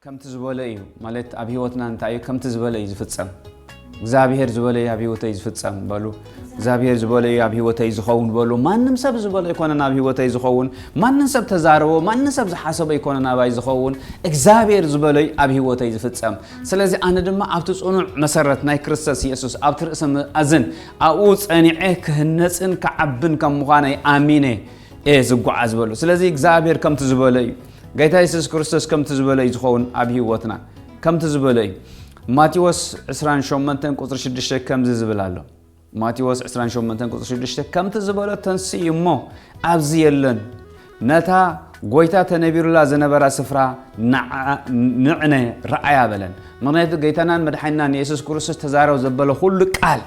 ከምቲ ዝበሎ እዩ ማለት ኣብ ህይወትና እንታይ እዩ ከምቲ ዝበሎ እዩ ዝፍጸም እግዚኣብሔር ዝበሎ እዩ ኣብ ህይወተይ ዝፍጸም በሉ እግዚኣብሔር ዝበሎ እዩ ኣብ ህይወተይ ዝኸውን በሉ ማንም ሰብ ዝበሎ ኣይኮነን ኣብ ህይወተይ ዝኸውን ማንም ሰብ ተዛረቦ ማንም ሰብ ዝሓሰቦ ኣይኮነን ኣባይ ዝኸውን እግዚኣብሔር ዝበሎ እዩ ኣብ ህይወተይ ዝፍጸም ስለዚ ኣነ ድማ ኣብቲ ጽኑዕ መሰረት ናይ ክርስቶስ ኢየሱስ ኣብቲ ርእሰ ምኣዝን ኣብኡ ጸኒዐ ክህነጽን ክዓብን ከም ምዃነይ ኣሚነ እየ ዝጓዓዝ በሉ ስለዚ እግዚኣብሔር ከምቲ ዝበሎ እዩ ጌታ የሱስ ክርስቶስ ከምቲ ዝበሎ እዩ ዝኸውን ኣብ ህይወትና ከምቲ ዝበሎ እዩ ማቴዎስ 28 ቁፅሪ 6 ከምዚ ዝብል ኣሎ ማቴዎስ 28 ቁፅሪ 6 ከምቲ ዝበሎ ተንስኡ እሞ ኣብዚ የለን ነታ ጎይታ ተነቢሩላ ዝነበራ ስፍራ ንዕነ ረኣያ በለን ምክንያቱ ጌታናን መድሓኒናን የሱስ ክርስቶስ ተዛረብ ዘበለ ኩሉ ቃል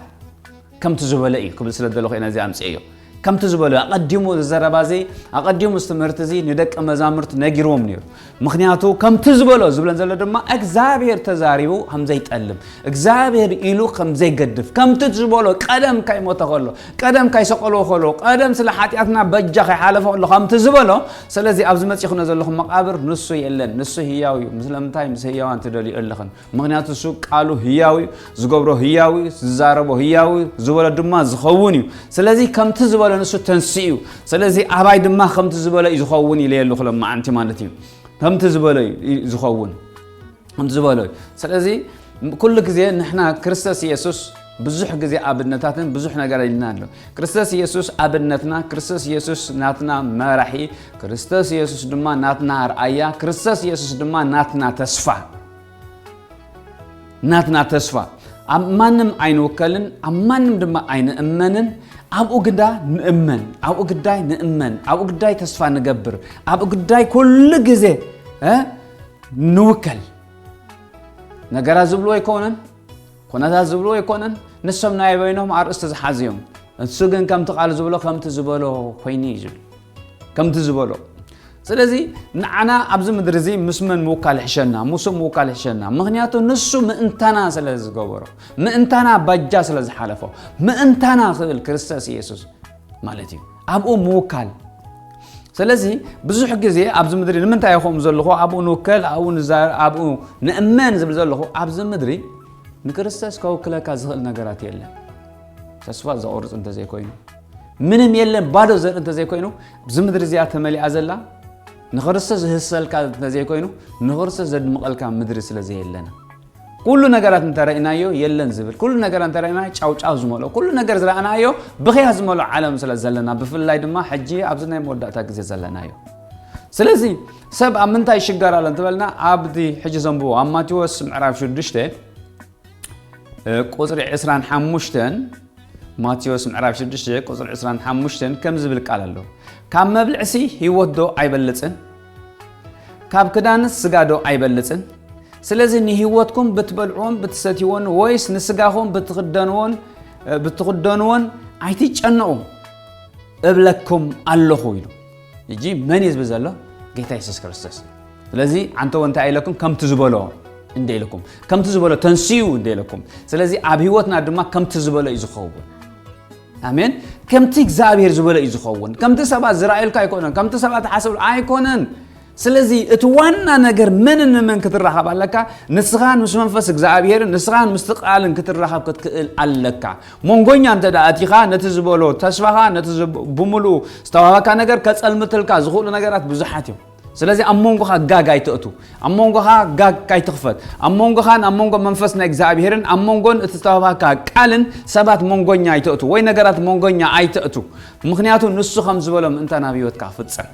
ከምቲ ዝበሎ እዩ ክብል ስለ ዘለኹ ኢና እዚ ኣምፅኤዮ ከምቲ ዝበሎ ኣቐዲሙ እዚ ዘረባ እዚ ኣቐዲሙ እዚ ትምህርቲ እዚ ንደቂ መዛሙርቲ ነጊርዎም ነይሩ ምክንያቱ ከምቲ ዝበሎ ዝብለን ዘሎ ድማ እግዚኣብሔር ተዛሪቡ ከምዘይጠልም እግዚኣብሔር ኢሉ ከምዘይገድፍ ከምቲ ዝበሎ ቀደም ካይሞተ ከሎ ቀደም ካይሰቀልዎ ከሎ ቀደም ስለ ሓጢኣትና በጃ ካይሓለፈ ከሎ ከምቲ ዝበሎ ስለዚ ኣብዚ መፂኹነ ዘለኹም መቃብር ንሱ የለን ንሱ ህያው እዩ ስለምንታይ ምስ ህያዋን ትደልዩ ኣለኽን ምኽንያቱ እሱ ቃሉ ህያው እዩ፣ ዝገብሮ ህያው እዩ፣ ዝዛረቦ ህያው እዩ፣ ዝበሎ ድማ ዝኸውን እዩ። ስለዚ ከምቲ ዝበሎ ንሱ ተንሲኡ እዩ። ስለዚ ኣባይ ድማ ከምቲ ዝበሎ እዩ ዝኸውን ኢለ የሉ ክሎም መዓንቲ ማለት እዩ። ከምቲ ዝበሎ እዩ ዝኸውን። ከምቲ ዝበሎ እዩ። ስለዚ ኩሉ ግዜ ንሕና ክርስቶስ ኢየሱስ ብዙሕ ግዜ ኣብነታትን ብዙሕ ነገር ኢልና ኣሎ። ክርስቶስ ኢየሱስ ኣብነትና፣ ክርስቶስ ኢየሱስ ናትና መራሒ፣ ክርስቶስ ኢየሱስ ድማ ናትና ኣርኣያ፣ ክርስቶስ ኢየሱስ ድማ ናትና ተስፋ። ናትና ተስፋ ኣብ ማንም ኣይንውከልን ኣብ ማንም ድማ ኣይንእመንን ኣብኡ ግዳ ንእመን ኣብኡ ግዳይ ንእመን ኣብኡ ግዳይ ተስፋ ንገብር ኣብኡ ግዳይ ኩሉ ግዜ እ ንውከል ነገራት ዝብልዎ ኣይኮነን ኩነታት ዝብልዎ ኣይኮነን ንሶም ናይ በይኖም ኣርእስቲ ዝሓዙ እዮም እሱ ግን ከምቲ ቃል ዝብሎ ከምቲ ዝበሎ ኮይኑ እዩ ዝብል ከምቲ ዝበሎ ስለዚ ንዓና ኣብዚ ምድሪ እዚ ምስ መን ምውካል ይሕሸና? ምስ ምውካል ይሕሸና። ምኽንያቱ ንሱ ምእንታና ስለ ዝገበሮ፣ ምእንታና ባጃ ስለ ዝሓለፎ፣ ምእንታና ክብል ክርስቶስ ኢየሱስ ማለት እዩ። ኣብኡ ምውካል። ስለዚ ብዙሕ ግዜ ኣብዚ ምድሪ ንምንታይ ኢኹም ዘለኹ ኣብኡ ንውከል ኣብኡ ንዛር ኣብኡ ንእመን ዝብል ዘለኹ ኣብዚ ምድሪ ንክርስቶስ ከውክለካ ዝኽእል ነገራት የለን። ተስፋ ዘቑርጽ እንተዘይኮይኑ ምንም የለን ባዶ ዘርኢ እንተዘይኮይኑ ኣብዚ ምድሪ እዚኣ ተመሊኣ ዘላ ንክርስቶስ ዝህሰልካ እንተዘይኮይኑ ንክርስቶስ ዘድምቐልካ ምድሪ ስለ ዘየለና ኩሉ ነገራት እንተረኢናዮ የለን ዝብል ኩሉ ነገራት እንተረኢና ጫውጫው ዝመልኦ ኩሉ ነገር ዝረኣናዮ ብኽያ ዝመልኦ ዓለም ስለ ዘለና ብፍላይ ድማ ሕጂ ኣብዚ ናይ መወዳእታ ግዜ ዘለናዮ ስለዚ ሰብ ኣብ ምንታይ ይሽገር ኣሎ እንትበልና ኣብቲ ሕጂ ዘንብቦ ኣብ ማቴዎስ ምዕራፍ ሽዱሽተ ቁፅሪ ዕስራን ሓሙሽተን ማቴዎስ ምዕራፍ ሽዱሽተ ቁፅሪ ዕስራን ሓሙሽተን ከም ዝብል ቃል ኣሎ ካብ መብልዕሲ ህይወት ዶ ኣይበልፅን ካብ ክዳንስ ስጋ ዶ ኣይበልፅን ስለዚ ንህይወትኩም ብትበልዕዎን ብትሰትይዎን ወይስ ንስጋኹም ብትኽደንዎን ብትኽደንዎን ኣይትጨነቑ እብለኩም ኣለኹ ኢሉ ሕጂ መን እዩ ዝብል ዘሎ ጌታ የሱስ ክርስቶስ ስለዚ ዓንተዎ እንታይ ኢለኩም ከምቲ ዝበሎ እንደ ኢለኩም ከምቲ ዝበሎ ተንስዩ እንደ ኢለኩም ስለዚ ኣብ ህይወትና ድማ ከምቲ ዝበሎ እዩ ዝኸውን ኣሜን ከምቲ እግዚኣብሔር ዝበሎ እዩ ዝኸውን ከምቲ ሰባት ዝረኣዩልካ ኣይኮነን ከምቲ ሰባት ሓሰብሉ ኣይኮነን ስለዚ እቲ ዋና ነገር መን ንመን ክትራኸብ ኣለካ ንስኻን ምስ መንፈስ እግዚኣብሔርን ንስኻን ምስቲ ቃልን ክትራኸብ ክትክእል ኣለካ መንጎኛ እንተ ደኣ ኣቲኻ ነቲ ዝበሎ ተስፋኻ ነቲ ብምልኡ ዝተዋህበካ ነገር ከጸልምትልካ ዝኽእሉ ነገራት ብዙሓት እዮም ስለዚ ኣብ መንጎኻ ጋግ ኣይተእቱ ኣብ መንጎኻ ጋግ ኣይትኽፈት ኣብ መንጎኻን ኣብ መንጎ መንፈስ ናይ እግዚኣብሔርን ኣብ መንጎን እቲ ዝተዋህባካ ቃልን ሰባት መንጎኛ ኣይተእቱ ወይ ነገራት መንጎኛ ኣይተእቱ ምኽንያቱ ንሱ ከም ዝበሎ ምእንታን ኣብ ህይወትካ ክፍጸም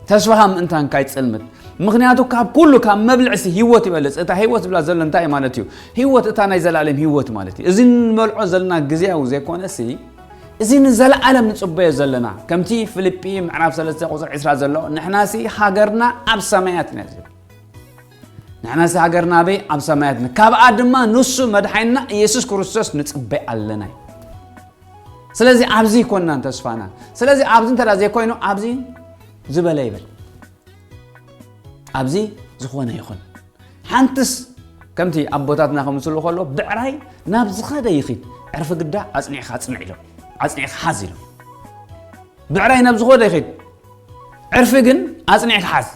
ተስፋኻ ምእንታን ካይጽልምት ምኽንያቱ ካብ ኩሉ ካብ መብልዕሲ ህይወት ይበልጽ እታ ህይወት ዝብላ ዘሎ እንታይ ማለት እዩ ህይወት እታ ናይ ዘላለም ህይወት ማለት እዩ እዚ ንመልዖ ዘለና ግዜያዊ ዘይኮነሲ እዚ ንዘለዓለም ንጽበዮ ዘለና ከምቲ ፊልጲ ምዕራፍ 3 ቁፅሪ 20 ዘሎ ንሕናሲ ሃገርና ኣብ ሰማያት ኢና ዝብል ንሕናሲ ሃገርና ኣበይ ኣብ ሰማያት ኢና ካብኣ ድማ ንሱ መድሓይና ኢየሱስ ክርስቶስ ንጽበይ ኣለና እዩ ስለዚ ኣብዚ ይኮንናን ተስፋና ስለዚ ኣብዚ እንተ ዘይኮይኑ ኣብዚ ዝበለ ይበል ኣብዚ ዝኾነ ይኹን ሓንትስ ከምቲ ኣቦታትና ከምስሉ ከሎ ብዕራይ ናብ ዝኸደ ይኺድ ዕርፊ ግዳ ኣፅኒዕካ ኣፅንዕ ኢሎም ኣፅኒዕካ ሓዝ ኢሎም ብዕራይ ናብ ዝኾነ ይኺድ ዕርፊ ግን ኣፅኒዕካ ሓዝ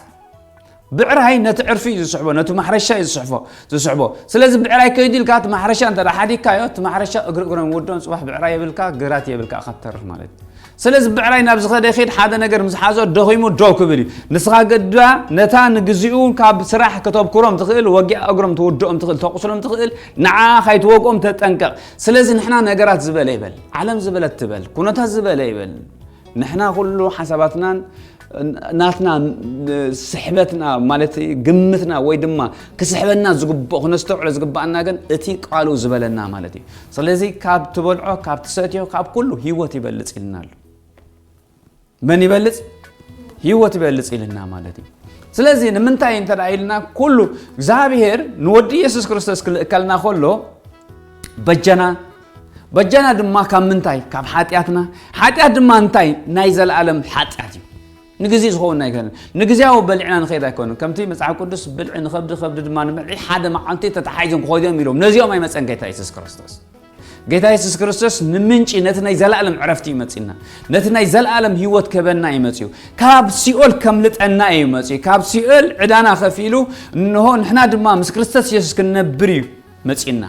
ብዕራይ ነቲ ዕርፊ እዩ ዝስሕቦ፣ ነቲ ማሕረሻ እዩ ዝስሕፎ ዝስሕቦ። ስለዚ ብዕራይ ከይዱ ኢልካ እቲ ማሕረሻ እንተ ሓዲግካዮ፣ እቲ ማሕረሻ እግሪ እግሮም ወዶም ጽባሕ ብዕራይ የብልካ፣ ግራት የብልካ ኢኻ ትተርፍ ማለት እዩ። ስለዚ ብዕራይ ናብ ዝኸደ ይኸይድ፣ ሓደ ነገር ምስ ሓዞ ደኺሙ ደው ክብል እዩ። ንስኻ ግዳ ነታ ንግዚኡ ካብ ስራሕ ከተብኩሮም ትኽእል፣ ወጊኣ እግሮም ትውድኦም ትኽእል፣ ተቑስሎም ትኽእል፣ ንዓ ካይትወግኦም ተጠንቀቕ። ስለዚ ንሕና ነገራት ዝበለ ይበል፣ ዓለም ዝበለት ትበል፣ ኩነታት ዝበለ ይበል፣ ንሕና ኩሉ ሓሳባትናን ናትና ስሕበትና ማለት ግምትና ወይ ድማ ክስሕበና ዝግብኦ ክነስተውዕሎ ዝግባኣና ግን እቲ ቃሉ ዝበለና ማለት እዩ። ስለዚ ካብ ትበልዖ ካብ ትሰትዮ ካብ ኩሉ ህይወት ይበልጽ ኢልና ኣሎ። መን ይበልጽ? ህይወት ይበልጽ ኢልና ማለት እዩ። ስለዚ ንምንታይ እንተ ኢልና ኩሉ እግዚኣብሔር ንወዲ ኢየሱስ ክርስቶስ ክልእከልና ከሎ በጀና በጃና ድማ ካብ ምንታይ? ካብ ሓጢኣትና። ሓጢኣት ድማ እንታይ? ናይ ዘለኣለም ሓጢኣት እዩ። ንግዜ ዝኸውን ኣይኮነን። ንግዜያዊ በሊዕና ንኸይድ ኣይኮነን። ከምቲ መጽሓፍ ቅዱስ ብልዒ ንኸብዲ፣ ከብዲ ድማ ንብልዒ ሓደ መዓልቲ ተተሓሒዞም ክኸዱ እዮም ኢሎም። ነዚኦም ኣይመጸን ጌታ የሱስ ክርስቶስ። ጌታ የሱስ ክርስቶስ ንምንጪ ነቲ ናይ ዘለኣለም ዕረፍቲ እዩ መጺና። ነቲ ናይ ዘለኣለም ህይወት ክህበና እዩ መጺኡ። ካብ ሲኦል ከምልጠና እዩ መጺኡ። ካብ ሲኦል ዕዳና ከፊሉ እንሆ ንሕና ድማ ምስ ክርስቶስ የሱስ ክንነብር እዩ መጺና።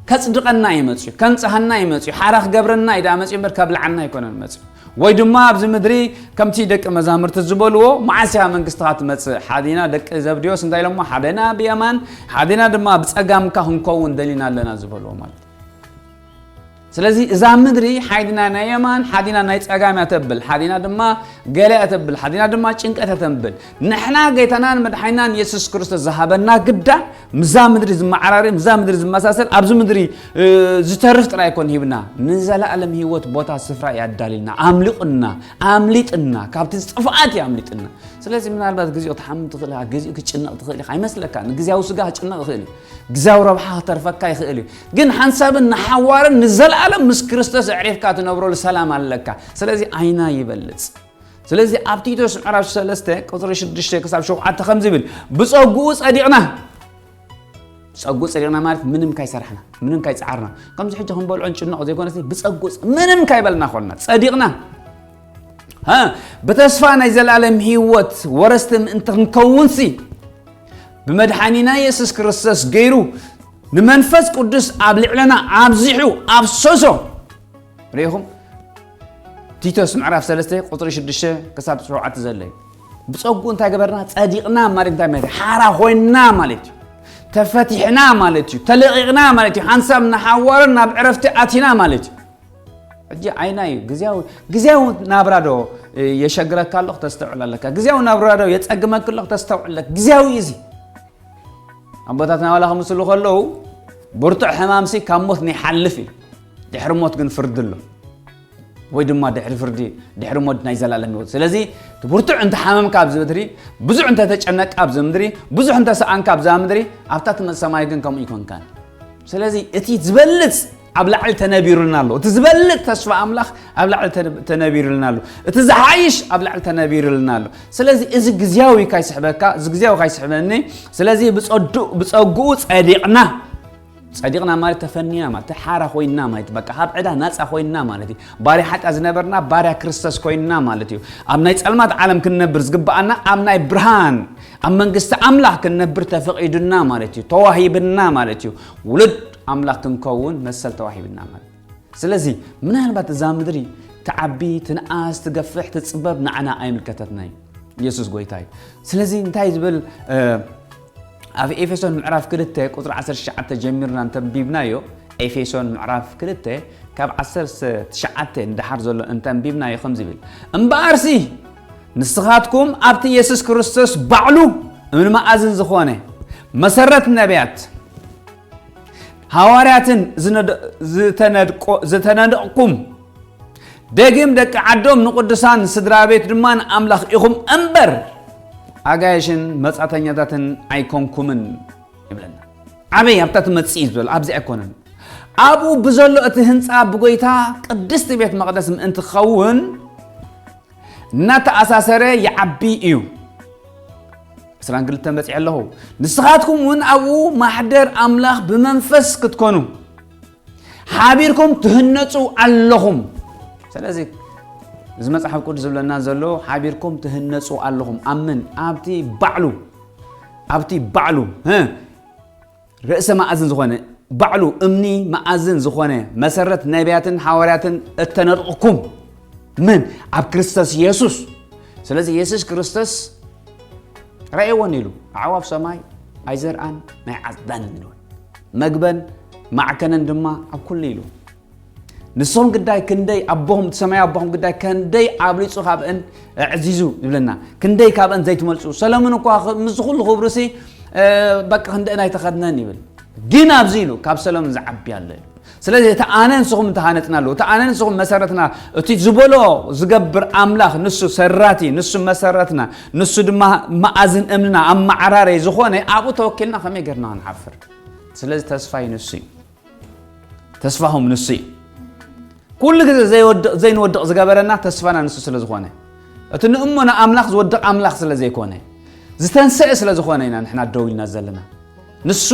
ከጽድቐና እዩ መጽዩ፣ ከንጽሃና እዩ መጽዩ፣ ሓራ ክገብረና እዩ ደኣ መጽዩ እምበር ከብልዓና ኣይኮነን መጽዩ። ወይ ድማ ኣብዚ ምድሪ ከምቲ ደቂ መዛምርቲ ዝበልዎ መዓስ እያ መንግስትኻ ትመጽእ? ሓዲና ደቂ ዘብድዮስ እንታይ ኢሎሞ? ሓደና ብየማን ሓዲና ድማ ብጸጋምካ ክንከውን ደሊና ኣለና ዝበልዎ ማለት እዩ። ስለዚ እዛ ምድሪ ሓዲና ናይ የማን ሓዲና ናይ ጸጋም እያ ተብል፣ ሓዲና ድማ ገለ እያ ተብል፣ ሓዲና ድማ ጭንቀት እያ ተብል። ንሕና ጌታናን መድሓኒናን የሱስ ክርስቶስ ዝሃበና ግዳ ምዛ ምድሪ ዝመዓራሪ፣ ምዛ ምድሪ ዝመሳሰል፣ ኣብዚ ምድሪ ዝተርፍ ጥራይ ኣይኮን ሂብና፣ ንዘለኣለም ህይወት ቦታ ስፍራ እዩ ኣዳልዩልና፣ ኣምሊቑና፣ ኣምሊጥና፣ ካብቲ ጥፍኣት እዩ ኣምሊጥና። ስለዚ ምናልባት ግዜኡ ክትሓምም ትኽእል ኢኻ፣ ግዜኡ ክትጭነቕ ትኽእል ኢኻ፣ ኣይመስለካ፣ ንግዜያዊ ስጋ ክጭነቕ ይኽእል እዩ፣ ግዜያዊ ረብሓ ክተርፈካ ይኽእል እዩ፣ ግን ሓንሳብን ንሓዋርን ንዘለኣለም ምስ ክርስቶስ ኣዕሪፍካ ትነብረሉ ሰላም ኣለካ። ስለዚ ኣይና ይበልጽ። ስለዚ ኣብ ቲቶስ ምዕራፍ ሰለስተ ቁጽሪ ሽዱሽተ ክሳብ ሸውዓተ ከምዚ ይብል፣ ብጸግኡ ጸዲቕና። ብጸግኡ ጸዲቕና ማለት ምንም ካይሰራሕና፣ ምንም ካይጸዓርና፣ ከምዚ ሕጂ ክንበልዖ ንጭነቕ ዘይኮነስ ብጸግኡ ጸ-፣ ምንም ካይበልና ኮንና ጸዲቕና። ሃ፣ ብተስፋ ናይ ዘለኣለም ህይወት ወረስቲ ምእንቲ ክንከውንሲ ብመድሓኒና የሱስ ክርስቶስ ገይሩ ንመንፈስ ቅዱስ ኣብ ልዕለና ኣብዚሑ ኣፍሰሶ። ርኢኹም? ቲቶስ ምዕራፍ ሰለስተ ቁጽሪ ሽዱሽተ ክሳብ ሸውዓተ ዘሎ እዩ። ብጸጉኡ እንታይ ገበርና? ጸዲቕና ማለት እንታይ ማለት እዩ? ሓራ ኮይንና ማለት እዩ። ተፈቲሕና ማለት እዩ። ተለቒቕና ማለት እዩ። ሓንሳብ ንሓዋርን ናብ ዕረፍቲ ኣቲና ማለት እዩ። ሕጂ ዓይና እዩ። ግዜያዊ፣ ግዜያዊ ናብራ ዶ የሸግረካ ኣሎ? ክተስተውዕል ኣለካ። ግዜያዊ ናብራ ዶ የጸግመክ ኣሎ? ክተስተውዕል ኣለካ። ግዜያዊ እዩ እዚ። ኣቦታትና ዋላ ክምስሉ ከለዉ፣ ብርቱዕ ሕማምሲ ካብ ሞት ንይሓልፍ እዩ። ድሕሪ ሞት ግን ፍርዲ ኣሎ። ወይ ድማ ድሕሪ ፍርዲ፣ ድሕሪ ሞት ናይ ዘላለም ህይወት። ስለዚ፣ እቲ ብርቱዕ እንተሓመምካ ኣብዚ ምድሪ፣ ብዙሕ እንተተጨነቅካ ኣብዚ ምድሪ፣ ብዙሕ እንተሰኣንካ ኣብዛ ምድሪ፣ ኣብታ ትመጽእ ሰማይ ግን ከምኡ ይኮንካን። ስለዚ፣ እቲ ዝበልጽ ኣብ ላዕሊ ተነቢሩልና ኣሎ። እቲ ዝበልጽ ተስፋ ኣምላኽ ኣብ ላዕሊ ተነ-፣ ተነቢሩልና ኣሎ። እቲ ዝሓይሽ ኣብ ላዕሊ ተነቢሩልና ኣሎ። ስለዚ፣ እዚ ግዜያዊ ካይስሕበካ፣ እዚ ግዜያዊ ካይስሕበኒ። ስለዚ፣ ብጸዱ-፣ ብጸግኡ ጸዲቕና። ጸዲቕና ማለት ተፈኒና ማለት፣ ተሓራ ኮይንና ማለት፣ በቃ፣ ካብ ዕዳ ናጻ ኮይንና ማለት እዩ። ባርያ ሓጢኣት ዝነበርና፣ ባርያ ክርስቶስ ኮይንና ማለት እዩ። ኣብ ናይ ጸልማት ዓለም ክንነብር ዝግብኣና፣ ኣብ ናይ ብርሃን፣ ኣብ መንግስቲ ኣምላኽ ክንነብር ተፈቒዱና ማለት እዩ። ተዋሂብና ማለት እዩ። ውሉድ ኣምላኽ ክንከውን መሰል ተዋሂብና ማለት እዩ። ስለዚ፣ ምናልባት እዛ ምድሪ ትዓቢ፣ ትንኣስ፣ ትገፍሕ፣ ትጽበብ፣ ንዓና ኣይምልከተትና እዩ። ኢየሱስ ጎይታ እዩ። ስለዚ፣ እንታይ ዝብል፣ እ፣ ኣብ ኤፌሶን ምዕራፍ ክልተ ቁጽሪ ዓሰርተ ትሽዓተ ጀሚርና እንተንቢብናዮ፣ ኤፌሶን ምዕራፍ ክልተ ካብ ዓሰርተ ትሽዓተ ንደሓር ዘሎ እንተንቢብናዮ ከምዚ ይብል፣ እምበኣርሲ ንስኻትኩም ኣብቲ የሱስ ክርስቶስ ባዕሉ እምኒ መኣዝን ዝኾነ፣ መሰረት ነቢያት፣ ሃዋርያትን ዝነደ-፣ ዝተነድቆ-፣ ዝተነደቕኩም፣ ደጊም ደቂ ዓዶም ንቅዱሳን ስድራ ቤት ድማ ንኣምላኽ ኢኹም እምበር፣ ኣጋይሽን መጻተኛታትን ኣይኮንኩምን ይብለና። ኣበይ ኣብታ ትመጽእ እዩ ዝበሎ፣ ኣብዚ ኣይኮነን። ኣብኡ ብዘሎ እቲ ህንጻ ብጎይታ ቅድስቲ ቤት መቕደስ ምእንቲ ክኸውን እናተኣሳሰረ ይዓቢ እዩ። ዕስራን ክልተን በጺሐ ኣለኹ። ንስኻትኩም እውን ኣብኡ ማሕደር ኣምላኽ ብመንፈስ ክትኮኑ ሓቢርኩም ትህነጹ ኣለኹም። ስለዚ እዚ መጽሓፍ ቅዱስ ዝብለና ዘሎ ሓቢርኩም ትህነጹ ኣለኹም። ኣብ ምን ኣብቲ ባዕሉ ኣብቲ ባዕሉ እ ርእሰ መኣዝን ዝኾነ ባዕሉ እምኒ መኣዝን ዝኾነ መሰረት ነቢያትን ሓዋርያትን እተነጥቕኩም ምን ኣብ ክርስቶስ የሱስ። ስለዚ የሱስ ክርስቶስ ረእየዎን ኢሉ ኣዕዋፍ ሰማይ ኣይዘርኣን ናይ ዓጽዳን ኢሉ መግበን ማዕከነን ድማ ኣብ ኩሉ ኢሉ። ንስኹም ግዳይ ክንደይ ኣቦኹም እቲ ሰማይ ኣቦኹም ግዳይ ክንደይ ኣብሊጹ ካብአን ኣዕዚዙ ይብለና። ክንደይ ካብአን ዘይትመልጹ ሰለሙን እኳ ምስ ኩሉ ክብሩሲ በቃ ክንደአን ኣይተኸድነን ይብል። ግን ኣብዚ ኢሉ ካብ ሰለሙን ዝዓቢ ኣሎ። ስለዚህ እቲ ኣነ ንስኹም እንተሃነጽና ኣለዉ እቲ ኣነ ንስኹም መሰረትና እቲ ዝበሎ ዝገብር ኣምላኽ ንሱ ሰራቲ ንሱ መሰረትና ንሱ ድማ መኣዝን እምንና ኣመዓራረይ ዝኾነ ኣብኡ ተወኪልና ከመይ ገርና ክንሓፍር? ስለዚ ተስፋይ ንሱ እዩ። ተስፋኹም ንሱ እዩ። ኩሉ ግዜ ዘይወድቕ ዘይንወድቕ ዝገበረና ተስፋና ንሱ ስለ ዝኾነ እቲ ንእሞ ንኣምላኽ ዝወድቕ ኣምላኽ ስለ ዘይኮነ ዝተንስአ ስለ ዝኾነ ኢና ንሕና ደው ኢልና ዘለና። ንሱ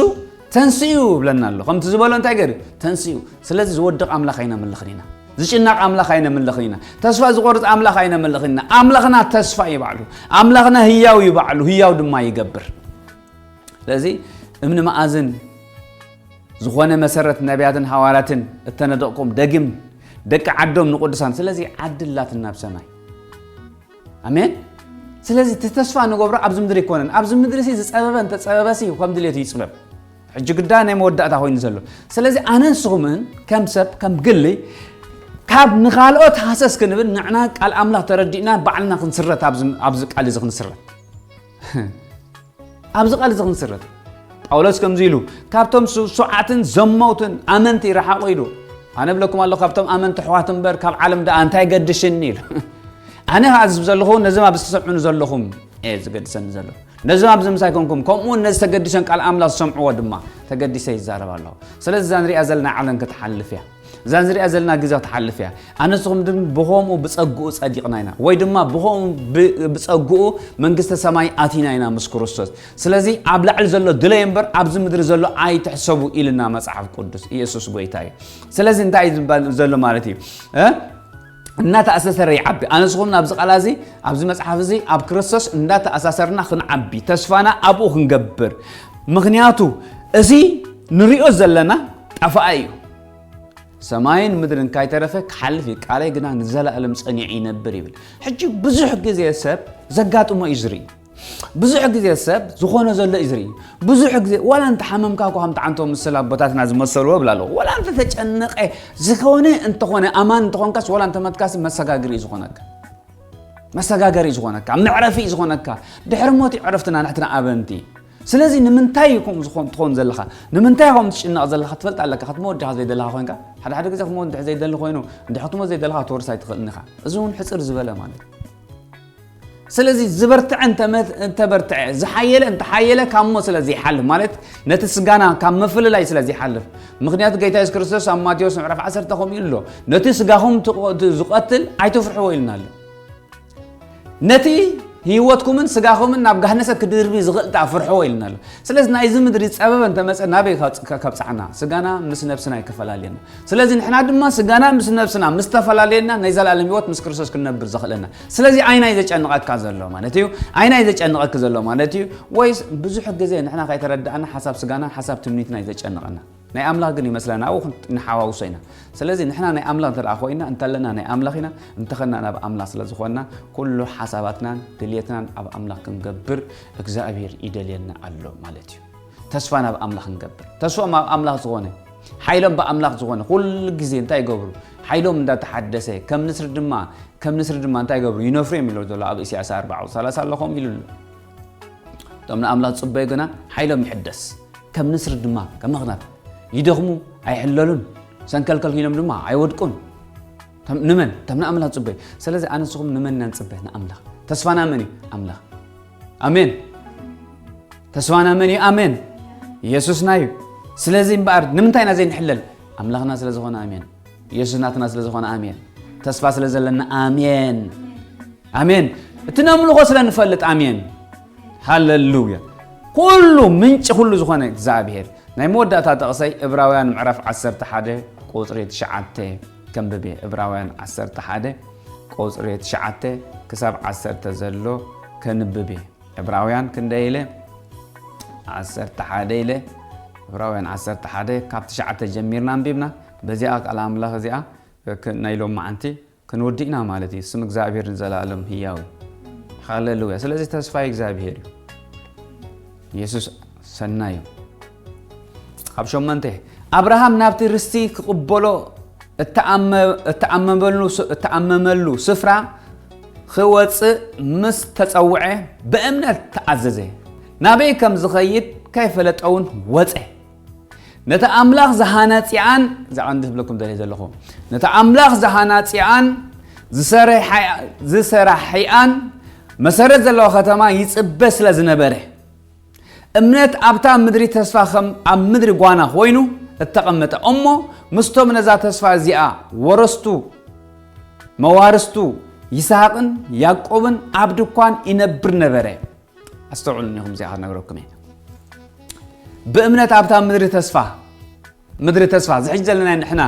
ተንስኡ ይብለና ኣሎ። ከምቲ ዝበሎ እንታይ ገይሩ? ተንስኡ። ስለዚ ዝወድቕ ኣምላኽ ኣይነምልኽን ኢና። ዝጭነቕ ኣምላኽ ኣይነምልኽን ኢና። ተስፋ ዝቆርጽ ኣምላኽ ኣይነምልኽን ኢና። ኣምላኽና ተስፋ እዩ ባዕሉ። ኣምላኽና ህያው እዩ ባዕሉ። ህያው ድማ ይገብር። ስለዚ እምኒ መኣዝን ዝኾነ መሰረት ነቢያትን ሃዋርያትን እተነደቕኩም ደጊም ደቂ ዓዶም ንቅዱሳን ስለዚ ዓዲ ኣላትና ኣብ ሰማይ ኣሜን። ስለዚ እቲ ተስፋ ንገብሮ ኣብዚ ምድሪ ኣይኮነን። ኣብዚ ምድሪ ሲ ዝጸበበ እንተጸበበ ሲ ከም ድሌቱ ይጽበብ። ሕጂ ግዳ ናይ መወዳእታ ኮይኑ ዘሎ። ስለዚ ኣነ ንስኹምን ከም ሰብ ከም ግሊ ካብ ንኻልኦት ሃሰስ ክንብል ንዕና ቃል ኣምላኽ ተረዲእና ባዕልና ክንስረት ኣብዚ ቃል እዚ ክንስረት ኣብዚ ቃል እዚ ክንስረት ጳውሎስ ከምዚ ኢሉ ካብቶም ስሱዓትን ዘመውትን ኣመንቲ ረሓቑ ኢሉ። ኣነ ብለኩም ኣለኹ ካብቶም ኣመንቲ ኣሕዋት እምበር ካብ ዓለም ደኣ እንታይ ገድሽኒ ኢሉ። ኣነ ከኣ ዝብ ዘለኹ ነዞም ኣብ ዝተሰምዑኒ ዘለኹም እየ ዝገድሰኒ ዘሎ። ነዞም ኣብዚ ምሳይ ኮንኩም ከምኡ እውን ነዚ ተገዲሰን ቃል ኣምላኽ ዝሰምዕዎ ድማ ተገዲሰ ይዛረብ ኣለኹ። ስለዚ እዛ ንሪኣ ዘለና ዓለም ክትሓልፍ እያ። እዛ ንሪኣ ዘለና ግዜ ክትሓልፍ እያ። ኣነ ንስኹም ድም ብኸምኡ ብጸግኡ ጸዲቕና ኢና ወይ ድማ ብኸምኡ ብጸግኡ መንግስተ ሰማይ ኣቲና ኢና ምስ ክርስቶስ። ስለዚ ኣብ ላዕሊ ዘሎ ድለይ እምበር ኣብዚ ምድሪ ዘሎ ኣይትሕሰቡ ኢልና መጽሓፍ ቅዱስ ኢየሱስ ጎይታ እዩ። ስለዚ እንታይ እዩ ዝበል ዘሎ ማለት እዩ? እ? እናተኣሳሰረ ይዓቢ። ኣነ ንስኹም ኣብዚ ቃል እዚ ኣብዚ መጽሓፍ እዚ ኣብ ክርስቶስ እንዳተኣሳሰርና ክንዓቢ ተስፋና ኣብኡ ክንገብር። ምኽንያቱ እዚ ንሪኦ ዘለና ጠፋኢ እዩ። ሰማይን ምድርን ካይተረፈ ክሓልፍ እዩ፣ ቃለይ ግና ንዘለኣለም ጸኒዑ ይነብር ይብል። ሕጂ ብዙሕ ግዜ ሰብ ዘጋጥሞ እዩ ዝርኢ። ብዙሕ ግዜ ሰብ ዝኾነ ዘሎ እዩ ዝርኢ። ብዙሕ ግዜ ዋላ እንተሓመምካ እኳ ከምቲ ዓንቶ ምስል ኣቦታትና ዝመሰልዎ ብላ ኣለዎ። ዋላ እንተተጨነቐ ዝኾነ እንተኾነ ኣማን እንተኾንካስ ዋላ እንተመትካስ መሰጋግሪ እዩ ዝኾነካ። መሰጋገሪ ዝኾነካ፣ መዕረፊ ዝኾነካ፣ ድሕሪ ሞት እዩ ዕረፍትና ንሕትና ኣበንቲ። ስለዚ ንምንታይ ኢኹም ዝኾን ትኾን ዘለኻ? ንምንታይ ኢኹም ትጭነቕ ዘለኻ? ትፈልጥ ኣለካ። ክትመወት ዲኻ ዘይደለኻ ኮይንካ? ሓደ ሓደ ግዜ ክትመወት እንድሕር ዘይደሊ ኮይኑ፣ እንድሕር ክትመወት ዘይደለኻ ክትወርስ ኣይትኽእልን ኢኻ። እዚ እውን ሕጽር ዝበለ ማለት እዩ። ስለዚ ዝበርትዐ እንተመት- እንተበርትዐ፣ ዝሓየለ እንተሓየለ ካብ ሞት ስለ ዘይሓልፍ፣ ማለት ነቲ ስጋና ካብ ምፍልላይ ስለ ዘይሓልፍ። ምኽንያቱ ጌታ የሱስ ክርስቶስ ኣብ ማቴዎስ ምዕራፍ ዓሰርተ ከምኡ ኢሉ ኣሎ፣ ነቲ ስጋኹም ትቆ- ዝቐትል ኣይትፍርሕዎ ኢልና ኣሎ። ነቲ ህይወትኩምን ስጋኹምን ናብ ጋህነሰ ክድርቢ ዝኽእል ደኣ ፍርሕዎ ኢልና ኣሎ። ስለዚ ናይዚ ምድሪ ጸበበ እንተመጸ ናበይ ካብ- ካብ ጻዕና? ስጋና ምስ ነብስና ይከፈላለየና። ስለዚ ንሕና ድማ ስጋና ምስ ነብስና ምስ ተፈላለየና ናይ ዘላለም ህይወት ምስ ክርስቶስ ክንነብር ዘኽእለና። ስለዚ ኣይናይ ዘጨንቐካ ዘሎ ማለት እዩ። ኣይናይ ዘጨንቐክ ዘሎ ማለት እዩ። ወይስ ብዙሕ ግዜ ንሕና ከይተረዳእና ሓሳብ ስጋና ሓሳብ ትምኒትና እዩ ዘጨንቐና። ናይ ኣምላኽ ግን ይመስለና ኣብኡ ክን- ንሓዋውሶ ኢና። ስለዚ ንሕና ናይ ኣምላኽ እንተ ደኣ ኮይና እንተለና ናይ ኣምላኽ ኢና፣ እንተኸና ናብ ኣምላኽ ስለ ዝኾንና ኩሉ ሓሳባትናን ድልየትናን ኣብ ኣምላኽ ክንገብር እግዚኣብሔር ይደልየና ኣሎ ማለት እዩ። ተስፋ ናብ ኣምላኽ ክንገብር ተስፎም ኣብ ኣምላኽ ዝኾነ ሓይሎም ብኣምላኽ ዝኾነ ኩሉ ግዜ እንታይ ይገብሩ? ሓይሎም እንዳተሓደሰ ከም ንስሪ ድማ ከም ንስሪ ድማ እንታይ ይገብሩ? ይነፍሩ እዮም ኢሉ ዘሎ ኣብ ኢሳያስ ኣርባዓ ሰላሳ ኣለኹም ኢሉ ኣሎ። እቶም ንኣምላኽ ዝጽበዩ ግና ሓይሎም ይሕደስ ከም ንስሪ ድማ ከም መኽናት ይደኽሙ ኣይሕለሉን ሰንከልከል ኮይኖም ድማ ኣይወድቁን። ተም- ንመን ተም ንኣምላኽ ዝጽበዩ። ስለዚ ኣነ ንስኹም ንመን ኢና ንጽበ? ንኣምላኽ። ተስፋና መን እዩ? ኣምላኽ። ኣሜን። ተስፋና መን እዩ? ኣሜን። ኢየሱስና እዩ። ስለዚ እምበኣር ንምንታይ ኢና ዘይንሕለል? ኣምላኽና ስለ ዝኾነ ኣሜን። ኢየሱስ ናትና ስለ ዝኾነ ኣሜን። ተስፋ ስለ ዘለና ኣሜን። ኣሜን። እቲ ነምልኾ ስለ ንፈልጥ ኣሜን። ሃሌሉያ። ኩሉ ምንጪ ኩሉ ዝኾነ እግዚኣብሔር። ናይ መወዳእታ ጥቕሰይ እብራውያን ምዕራፍ ዓሰርተ ሓደ ቁጽሪ ትሽዓተ ከንብብ እየ። እብራውያን ዓሰርተ ሓደ ቁፅሪ ትሽዓተ ክሳብ ዓሰርተ ዘሎ ከንብብ እየ። ዕብራውያን ክንደይ ኢለ? ዓሰርተ ሓደ ኢለ። ዕብራውያን ዓሰርተ ሓደ ካብ ትሽዓተ ጀሚርና ኣንቢብና። በዚኣ ቃል ኣምላኽ እዚኣ ክ-፣ ናይ ሎማዓንቲ ክንወድእና ማለት እዩ። ስም እግዚኣብሔር ንዘለኣለም ህያው እዩ። ሃሌሉያ። ስለዚ ተስፋ እግዚኣብሔር እዩ። የሱስ ሰናይ እዩ። ካብ ሸሞንተ፣ ኣብርሃም ናብቲ ርስቲ ክቕበሎ እተኣመ-፣ እተኣመመሉ ስ-፣ እተኣመመሉ ስፍራ ክወፅእ ምስ ተጸውዐ ብእምነት ተኣዘዘ። ናበይ ከም ዝኸይድ ከይፈለጠ እውን ወፀ። ነቲ ኣምላኽ ዝሃናጺኣን፣ እዛ ቀንዲ ክብለኩም ደልየ ዘለኹ፣ ነቲ ኣምላኽ ዝሃናጺኣን ዝሰረሐ-፣ ዝሰራሒኣን መሰረት ዘለዋ ከተማ ይጽበ ስለ ዝነበረ፣ እምነት ኣብታ ምድሪ ተስፋ ከም ኣብ ምድሪ ጓና ኮይኑ እተቐመጠ እሞ፣ ምስቶም ነዛ ተስፋ እዚኣ ወረስቱ፣ መዋርስቱ ይስሐቅን ያዕቆብን ኣብ ድኳን ይነብር ነበረ። ኣስተውዕሉኒ፣ እዚኣ ክነግረኩም እየ። ብእምነት ኣብታ ምድሪ ተስፋ፣ ምድሪ ተስፋ፣ እዚ ሕጂ ዘለና ንሕና፣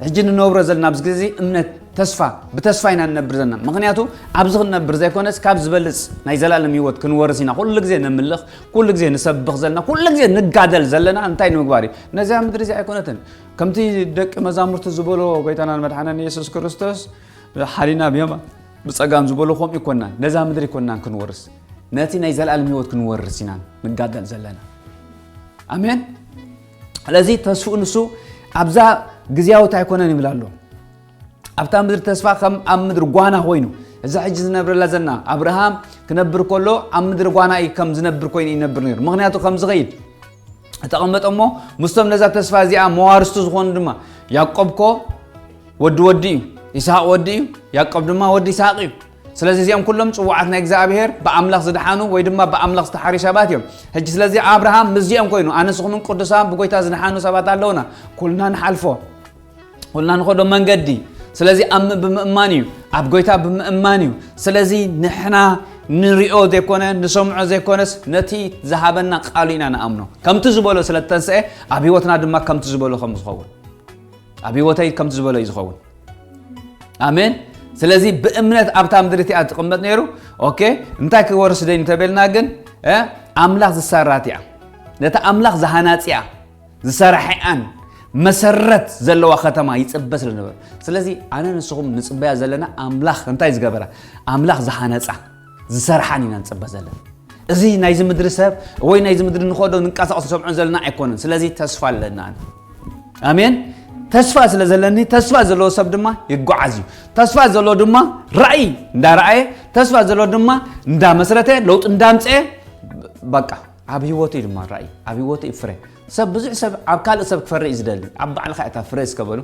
ሕጂ ንነብሮ ዘለና ኣብዚ ግዜ እዚ እምነት፣ ተስፋ፣ ብተስፋ ኢና ንነብር ዘለና። ምኽንያቱ ኣብዚ ክንነብር ዘይኮነስ ካብ ዝበልጽ ናይ ዘላለም ህይወት ክንወርስ ኢና። ኩሉ ግዜ ነምልኽ፣ ኩሉ ግዜ ንሰብኽ ዘለና፣ ኩሉ ግዜ ንጋደል ዘለና እንታይ ንምግባር እዩ? ነዛ ምድሪ እዚ ኣይኮነትን። ከምቲ ደቂ መዛሙርቲ ዝበሎ ጎይታናን መድሓናን የሱስ ክርስቶስ፣ ሓሊና ብየማን ብጸጋም ዝበሎ ከምኡ ይኮናን። ነዛ ምድሪ ይኮናን ክንወርስ፣ ነቲ ናይ ዘላለም ህይወት ክንወርስ ኢና ንጋደል ዘለና። ኣሜን። ስለዚ ተስፍኡ ንሱ ኣብዛ ግዝያዊት ኣይኮነን ይብል ኣሎ። ኣብታ ምድሪ ተስፋ ከም ኣብ ምድሪ ጓና ኮይኑ፣ እዛ ሕጂ ዝነብረላ ዘለና ኣብርሃም ክነብር ከሎ ኣብ ምድሪ ጓና እዩ ከም ዝነብር ኮይኑ ይነብር ነይሩ። ምኽንያቱ ከም ዝኸይድ እተቐመጠ እሞ፣ ምስቶም ነዛ ተስፋ እዚኣ መዋርስቱ ዝኾኑ ድማ፣ ያዕቆብ ኮ ወዲ ወዲ እዩ፣ ይስሐቅ ወዲ እዩ፣ ያዕቆብ ድማ ወዲ ይስሐቅ እዩ። ስለዚ እዚኦም ኩሎም ጽዋዓት ናይ እግዚኣብሔር፣ ብኣምላኽ ዝደሓኑ ወይ ድማ ብኣምላኽ ዝተሓርዩ ሰባት እዮም። ሕጂ ስለዚ ኣብርሃም ምስዚኦም ኮይኑ፣ ኣነ ንስኹምን ቅዱሳን ብጎይታ ዝደሓኑ ሰባት ኣለውና፣ ኩልና ንሓልፎ፣ ኩልና ንኸዶ መንገዲ። ስለዚ ኣብ ም-፣ ብምእማን እዩ፣ ኣብ ጎይታ ብምእማን እዩ። ስለዚ ንሕና ንሪኦ ዘይኮነ፣ ንሰምዖ ዘይኮነስ፣ ነቲ ዝሃበና ቃሉ ኢና ንኣምኖ። ከምቲ ዝበሎ ስለ እተንስአ፣ ኣብ ህይወትና ድማ ከምቲ ዝበሎ ከም ዝኸውን፣ ኣብ ህይወተይ ከምቲ ዝበሎ እዩ ዝኸውን። ኣሜን። ስለዚ ብእምነት ኣብታ ምድሪ እቲኣ ትቕመጥ ነይሩ። ኦኬ፣ እንታይ ክወርስ ደይ እንተበልና ግን፣ እ፣ ኣምላኽ ዝሰራት እያ። ነቲ ኣምላኽ ዝሃናጽያ፣ ዝሰራሐኣን መሰረት ዘለዋ ከተማ ይጽበ ስለ ዝነበረ። ስለዚ ኣነ ንስኹም ንጽበያ ዘለና ኣምላኽ እንታይ ዝገበራ? ኣምላኽ ዝሃነጻ፣ ዝሰርሓን ኢና ንጽበ ዘለና። እዚ ናይዚ ምድሪ ሰብ ወይ ናይዚ ምድሪ ንኸዶ ንንቀሳቐስ ንሰምዖ ዘለና ኣይኮነን። ስለዚ ተስፋ ኣለና። ኣሜን። ተስፋ ስለ ዘለኒ፣ ተስፋ ዘለዎ ሰብ ድማ ይጓዓዝ እዩ። ተስፋ ዘለዎ ድማ ራእይ እንዳረኣየ፣ ተስፋ ዘለዎ ድማ እንዳመስረተ፣ ለውጢ እንዳምፀአ፣ በቃ ኣብ ህይወቱ እዩ ድማ ራእይ፣ ኣብ ህይወቱ እዩ ፍረ። ሰብ፣ ብዙሕ ሰብ ኣብ ካልእ ሰብ ክፈሪ እዩ ዝደሊ፣ ኣብ ባዕልኻ እታ ፍረ እስከ በሉ።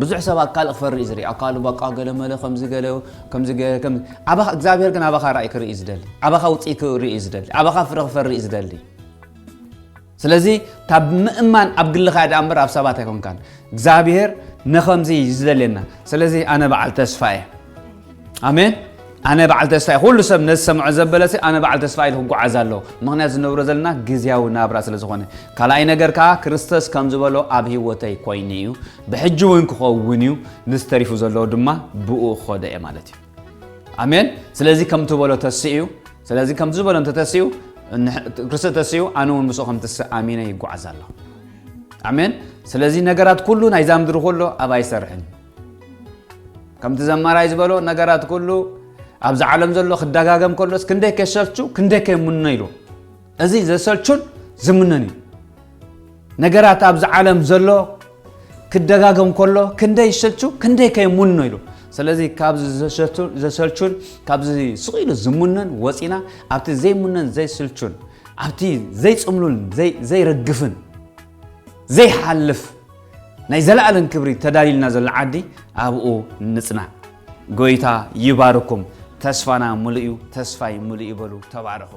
ብዙሕ ሰብ ኣብ ካልእ ክፈሪ እዩ ዝርኢ፣ ኣብ ካልእ በቃ ገለ መለ ከምዚ ገለ፣ ከምዚ ገለ፣ ከምዚ። ኣባኻ፣ እግዚኣብሔር ግን ኣባኻ ራእይ ክርኢ እዩ ዝደሊ፣ ኣባኻ ውፅኢ ክርኢ እዩ ዝደሊ፣ ኣባኻ ፍረ ክፈሪ እዩ ዝደሊ። ስለዚ ካብ ምእማን ኣብ ግልኻ ደኣ እምበር ኣብ ሰባት ኣይኮንካን። እግዚኣብሔር ንኸምዚ እዩ ዝደልየና። ስለዚ ኣነ በዓል ተስፋ እየ። ኣሜን። ኣነ በዓል ተስፋ እየ። ኩሉ ሰብ ነዚ ሰምዖ ዘበለሲ ኣነ በዓል ተስፋ ኢሉ ክጓዓዝ ኣለዎ። ምኽንያት ዝነብሮ ዘለና ግዝያዊ ናብራ ስለ ዝኾነ። ካልኣይ ነገር ከኣ ክርስቶስ ከም ዝበሎ ኣብ ህይወተይ ኮይኑ እዩ። ብሕጂ እውን ክኸውን እዩ። ንዝተሪፉ ዘለዎ ድማ ብኡ ክኸዶ እየ ማለት እዩ። ኣሜን። ስለዚ ከም ትበሎ ተስእ እዩ። ስለዚ ከም ዝበሎ እንተተስኡ፣ ንሕ-፣ ክርስቶስ ተስኡ፣ ኣነ እውን ምስኡ ከም ትስእ ኣሚነ ይጓዓዝ ኣለኹ። ኣሜን። ስለዚ ነገራት ኩሉ ናይዛ ምድሪ ኩሉ ኣብ ኣይሰርሕን። ከምቲ ዘማራይ ዝበሎ ነገራት ኩሉ ኣብዚ ዓለም ዘሎ ክደጋገም ከሎስ ክንደይ ከሰልቹ፣ ክንደይ ከይምኖ ኢሉ። እዚ ዘሰልቹን ዝምኖን እዩ። ነገራት ኣብዚ ዓለም ዘሎ ክደጋገም ከሎ ክንደይ ይሰልቹ፣ ክንደይ ከይምኖ ኢሉ። ስለዚ ካብዚ ዘሰልቹ-፣ ዘሰልቹን ካብዚ ስቕ ኢሉ ዝምኖን ወፂና ኣብቲ ዘይምኖን ዘይስልቹን ኣብቲ ዘይፅምሉን ዘይ-፣ ዘይረግፍን ዘይሓልፍ ናይ ዘለኣለም ክብሪ ተዳልዩልና ዘሎ ዓዲ ኣብኡ ንፅናዕ። ጎይታ ይባርኩም። ተስፋና ምሉእ እዩ። ተስፋይ ምሉእ እዩ በሉ። ተባረኹ።